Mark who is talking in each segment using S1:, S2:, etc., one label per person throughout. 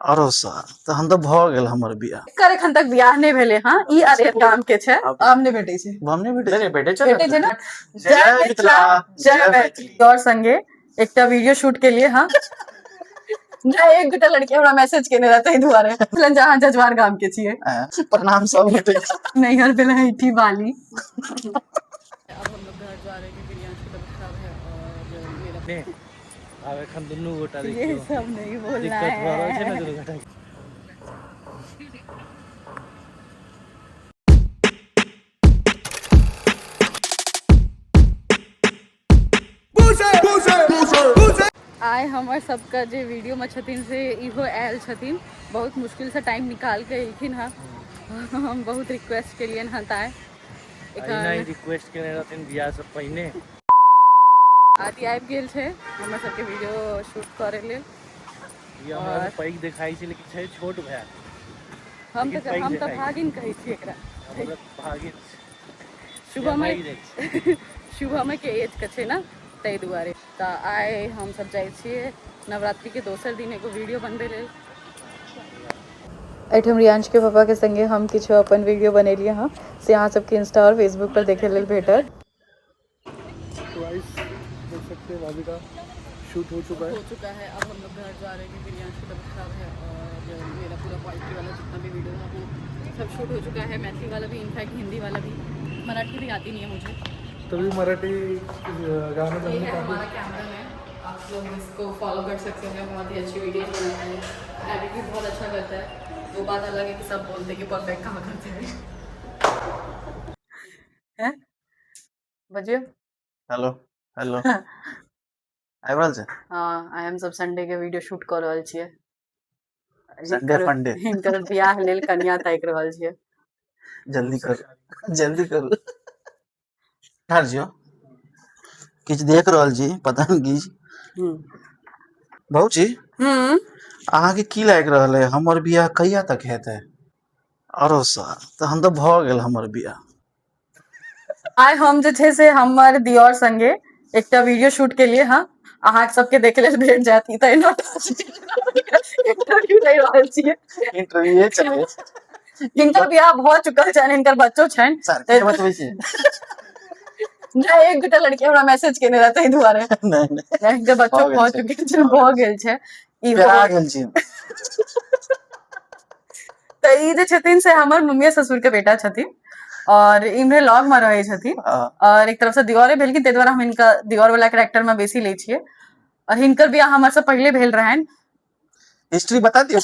S1: आरो सर तहन तऽ भऽ गेल हमर बियाह।
S2: एकर एखन तक बियाह नहि भेलै हँ। ई अरेर गाम के छै। आम नहि भेटै छै।
S1: आम नहि भेटै
S3: नहि भेटै छै।
S2: भेटै छै ने।
S1: जय मिथिला, जय मैथिली।
S2: और संगे एकटा वीडियो शूट के लिए। हाँ नहि, एक गोटा लड़की हमरा मैसेज केने रहै ताहि दुआरे कहलनि जे अहाँ जजवार गाम के छियै।
S1: प्रणाम सब गोटे।
S2: नैहर भेलै हैठी बाली। अब हम लोग घर जा रहे हैं क्योंकि रियांश की तबीयत खराब है और मेरा
S3: नहि, आब एखन दुनू गोटा
S2: ये
S3: देखियौ
S2: सब नहीं बोलना
S3: दिक्कत भऽ रहल छै ने
S2: है।
S3: दुनू गोटा के।
S2: आइ हमर सबके जे वीडियो में छथिन से इहो आयल छथिन, बहुत मुश्किल से टाइम निकाल के एलखिन हँ। हम बहुत रिक्वेस्ट केलियनि हँ ताइ
S3: एहिना ही रिक्वेस्ट केने रहथिन बियाह से पहिने।
S2: आदि आबि गेल छै हमर सबके वीडियो शूट करे लेल।
S3: ई हमरा से पैघ देखाइ छै लेकिन छै छोट भाय।
S2: हम
S3: लेकिन
S2: तऽ
S3: पैघ
S2: हम तऽ
S3: देखाइ छै।
S2: भागिन कहै छियै एकरा।
S3: हमरा भागिन
S2: शुभमे
S3: भागि जाइ छै।
S2: शुभमे के एज के छै ने ताहि दुआरे। तऽ आइ हमसब जाइ छियै नवरात्रि के दोसर दिन एगो वीडियो बनबै लेल। एहिठाम रियांश के पापा के संगे हम किछु अपन वीडियो बनेलियै हँ से अहाँ सबके इंस्टा और फेसबुक पर देखे लेल भेटत।
S4: तो गाइस देख सकते हैं भाभी का शूट हो चुका है।
S2: हो चुका है। अब हम लोग घर जा रहे हैं क्योंकि रियांश की तबीयत खराब है और मेरा पूरा क्वालिटी वाला जितना भी वीडियो था वो सब शूट हो चुका है। मैथिली वाला भी, इनफैक्ट हिंदी वाला भी, मराठी भी आती नहीं है मुझे।
S4: तभी मराठी गाना
S2: ये
S4: बनने
S2: है
S4: काफी
S2: हमारा कैमरा मैन, आप लोग इसको फॉलो कर सकते हैं। बहुत ही अच्छी वीडियोस बनाता है, एडिट भी बहुत अच्छा करता है। वो बात अलग है कि सब बोलते हैं कि परफेक्ट कहाँ करते हैं। हैं बजियो।
S1: हेलो हेलो, आबि रहल छै।
S2: हाँ, आइ हम सब संडे के वीडियो शूट कऽ रहल छियै।
S1: संडे फंडे।
S2: हिनकर बियाह लेल कनिया ताकि रहल छियै।
S1: जल्दी करू, जल्दी करू। ठाढ़ छियौ, किछु देख रहल छी, पता नहि किछु। भौजी, अहाँके की लागि रहल है, हमर बियाह कहिया तक हेतै? आरो सर तहन तऽ भऽ गेल हमर बियाह।
S2: आइ हम जे छै से हमर दियोर संगे एकटा वीडियो शूट केलियै हँ, अहाँ सबके देखे लेल भेट जायत। ई तऽ एना इंटरव्यू लै रहल छियै।
S1: इंटरव्यू चलै।
S2: हिनकर बियाह भऽ चुकल छनि, हिनकर बच्चो छनि।
S1: सर के बतबै छी।
S2: नहि, एक गोटा लड़की हमरा मैसेज केने रहै ताहि दुआरे।
S1: नहि नहि।
S2: हिनकर बच्चो
S1: भऽ गेल
S2: भऽ
S1: छै।
S2: चुकल छै, भऽ गेल छै। इहो
S1: पेरा गेल छी।
S2: तऽ ई जे छथिन से हमर मम्मी ससुर के बेटा छथिन और इम्हरे लग में रहै छथिन। और एक तरफ से दियोरे भेलखिन, ताहि दुआरे हम हिनका दियोर वाला कैरेक्टर में बेसी लै छियै। और हिनकर बियाह हमर से पहिले भेल रहनि।
S1: हिस्ट्री बता दियौ।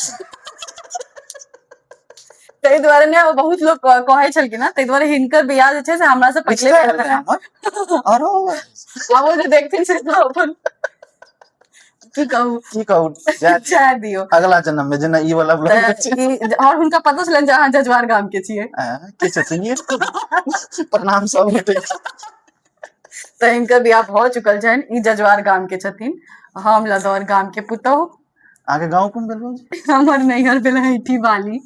S2: ताहि दुआरे ने बहुत लोग कहै छलखिन हँ, ताहि दुआरे हिनकर बियाह जे छै से हमरा से पहिले
S1: रिश्ता
S2: भेल
S1: आयल रहै
S2: रहनि।
S1: हमर आरो।
S2: आब ओ जे देखथिन से तऽ अपन की कहू।
S1: की कहू, जाय दियौ।
S2: जाय दियौ।
S1: अगला जन्म में जेना ई वाला ब्लॉग
S2: तऽ
S1: छै।
S2: ई और हुनका पता छलनि जे अहाँ जजवार गाम के छियै।
S1: के छथिन ये? प्रणाम सब गोटे।
S2: तऽ हिनकर बियाह भऽ चुकल छनि। ई जजवार गाम के छथिन, हम लदौर गाम के पुतहु।
S1: अहाँके गाँव कोन भेल भौजी?
S2: हमर नैहर भेल हैठी बाली।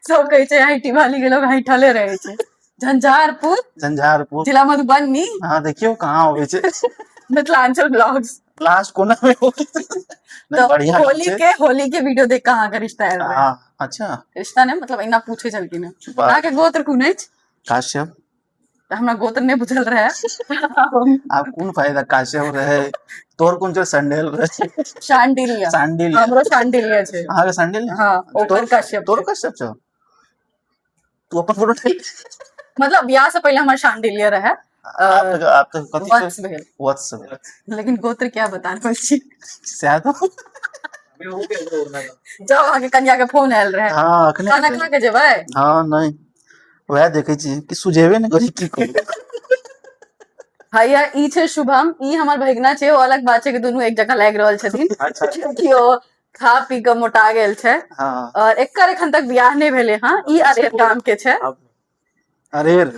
S2: सब कहै छै हैठी बाली के लोग हैठले रहै छै। झंझारपुर,
S1: झंझारपुर,
S2: जिला मधुबनी।
S1: हाँ, देखियौ कहाँ अबै छै।
S2: मिथिलांचल ब्लॉग्स।
S1: लास्ट कोना मे होई छै। नहि,
S2: तऽ
S1: बढ़िया
S2: होली
S1: छै।
S2: के होली के वीडियो देख के अहाँके रिश्ता आयल रहै।
S1: हाँ, अच्छा।
S2: रिश्ता नहि, मतलब एना पूछै छलखिन हँ।
S1: वाह।
S2: अहाँके गोत्र कोन अछि?
S1: काश्यप।
S2: तऽ हमरा गोत्र नहि बुझल रहै।
S1: आब कोन फायदा काश्यप रहै, तोर कोन छै, संडेल रहै।
S2: शांडिल्य।
S1: सांडिल्य।
S2: हमरो शांडिल्य छै।
S1: अहाँके संडेल?
S2: हाँ, ओकर कश्यप
S1: तोर
S2: छै।
S1: कश्यप छौ? तू अपन फोटो डालि।
S2: मतलब बियाह से पहिले हमर शांडिल्य रहै।
S1: आब तऽ कथी छै?
S2: वत्स भेल।
S1: वत्स भेल।
S2: लेकिन गोत्र क्या बता रहल छी।
S1: सएह तऽ।
S2: जाउ, अहाँके कनिया के फोन आयल रहै।
S1: हाँ, अखने।
S2: खाना खा के जेबै?
S1: हाँ, नहि, वएह देखै छी कि सुझेबे नहि करी, की करू।
S2: हैया ई छै शुभम, ई हमर भगिना छै। ओ अलग बात छै कि दुनू एक जगह लागि रहल छथिन।
S3: अच्छा।
S2: कियाकि ओ खा पी के मोटा गेल छै। और एकर एखन तक बियाह नहि भेलै हँ। ई अरेर गाम के छै।
S1: अरेर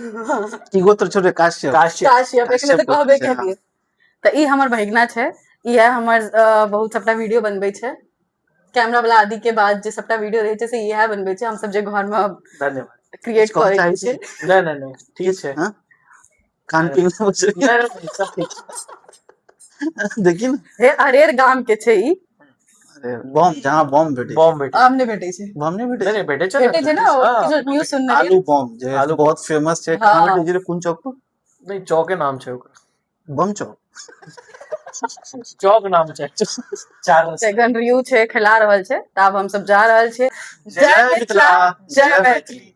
S1: की गोत्र छौ रे? काश्यप।
S3: काश्यप।
S2: काश्यप एखने तऽ
S1: काश्यप गोत्र
S2: कहबे
S1: छै, हाँ।
S2: केलियै। तऽ ई हमर भगिना छै। इएह हमर बहुत सबटा वीडियो बनबै छै। कैमरा वाला आदि के बाद जे सबटा वीडियो रहै छै से इएह बनबै छै। हमसब जे घर मे
S3: धन्यवाद।
S2: क्रिएट
S1: किछु कहऽ
S2: करै
S1: चाहै
S2: छियै।
S1: छी?
S3: नहि नहि नहि, ठीक छै।
S1: हाँ? खान पीन सब छै?
S3: नहि नहि, सब ठीक छै।
S1: देखी ने।
S2: हे, अरेर गाम के छै ई।
S1: बम, जहाँ बम भेटै।
S5: बम भेटै।
S2: आम नहि भेटै छै।
S1: बम नहि भेटै?
S5: नहि नहि, भेटै छै ने।
S2: भेटै छै ने, ओ
S5: हँ।
S2: किछु न्यूज सुनने रहियै।
S1: आलू बम जे
S5: आलू
S1: बहुत फेमस छै।
S2: हँ।
S1: कहाँ भेटै छै? कोन चौक पर?
S5: नहि, चौके नाम छै ओकर।
S1: बम चौक।
S5: चौक नाम छै, चार रस्ता।
S2: एखन रियू छै, खेला रहल छै, तऽ आब हमसब जा रहल छियै।
S1: जय मिथिला, जय मैथिली।